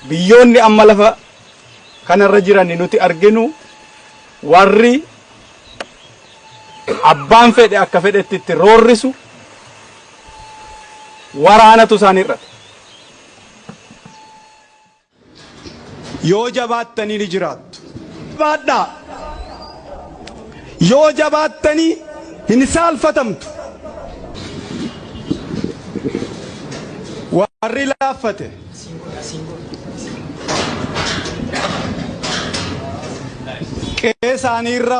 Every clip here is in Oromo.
Biyyoonni amma lafa kanarra jiran nuti arginu warri abbaan fedhe akka fedhetti itti roorrisu waraanatu isaan hir'ate. Yoo jabaattanii ni jiraattu. Jabaadhaa! Yoo jabaattanii hin saalfatamtu. Warri laaffate. Qe'ee isaaniirra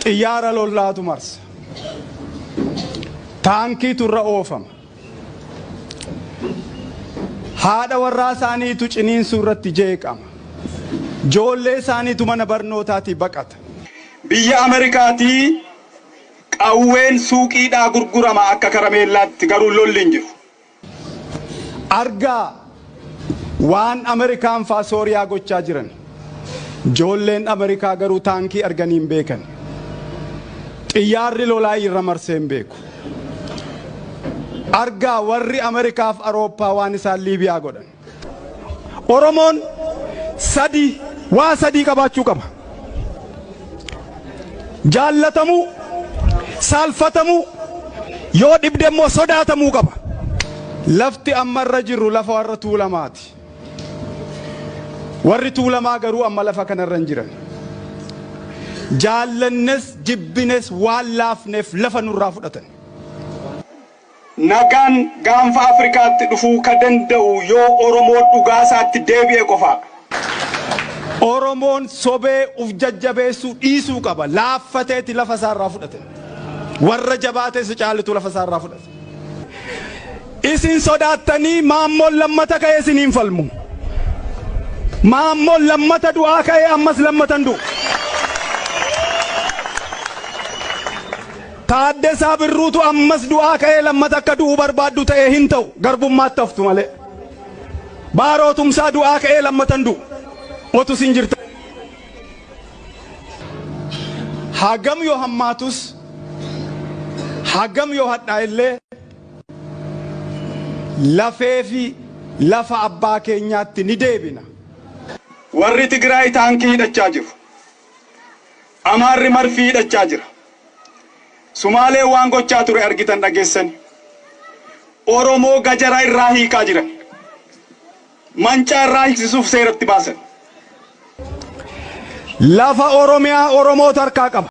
xiyyaara lollaatu marsa. Taankiitu irra oofama. Haadha warraa isaaniitu ciniinsuu irratti jeeqama. Joollee isaaniitu mana barnootaatii baqata. Biyya Amerikaatii qawween suuqiidhaa gurgurama akka karameellaatti garuu lolli hin jiru. Argaa waan Amerikaan faa Sooriyaa gochaa jiran. Joolleen Amerikaa garuu taankii arganii hin beekan. Xiyyaarri lolaa irra marsee hin beeku. Argaa warri Amerikaaf Arooppaa waan isaan Liibiyaa godhan. Oromoon sadii waa sadii qabaachuu qaba. Jaallatamuu, saalfatamuu, yoo dhibde immoo sodaatamuu qaba. Lafti amma irra jirru lafa warra Tuulamaati. Warri Tuulamaa garuu amma lafa kanarra hin jiran. Jaallannes jibbines waan laafneef lafa nurraa fudhatan. Nagaan gaanfa Afrikaatti dhufuu ka danda'u yoo Oromoon dhugaasaatti deebi'e qofaadha. Oromoon sobee uf jajjabeessuu dhiisuu qaba. Laaffateeti lafa isaarraa fudhate. Warra jabaatee si caalitu lafa isaarraa fudhate. Isin sodaattanii Maammoon lammata ka'ee isiniin falmu. Maammoon lammata du'aa ka'ee ammas lammata hin du'u. Taaddasaa Birruutu ammas du'aa ka'ee lammata akka du'u barbaaddu ta'ee hin ta'u garbummaatti haftu malee. Baaroo Tumsaa du'aa ka'ee lammata hin du'u. Otu isin jirta. Hagam yoo hammaatus hagam yoo hadhaa'ellee lafee fi lafa abbaa keenyaatti ni deebina. Warri Tigraay taankii hidhachaa jiru. Amaarri marfii hidhachaa jira. Sumaaleen waan gochaa ture argitan dhageessani. Oromoo gajara irraa hiikaa jiran. Mancaa irraa hiiksisuuf seeratti baasan. Lafa Oromiyaa Oromootu harkaa qaba.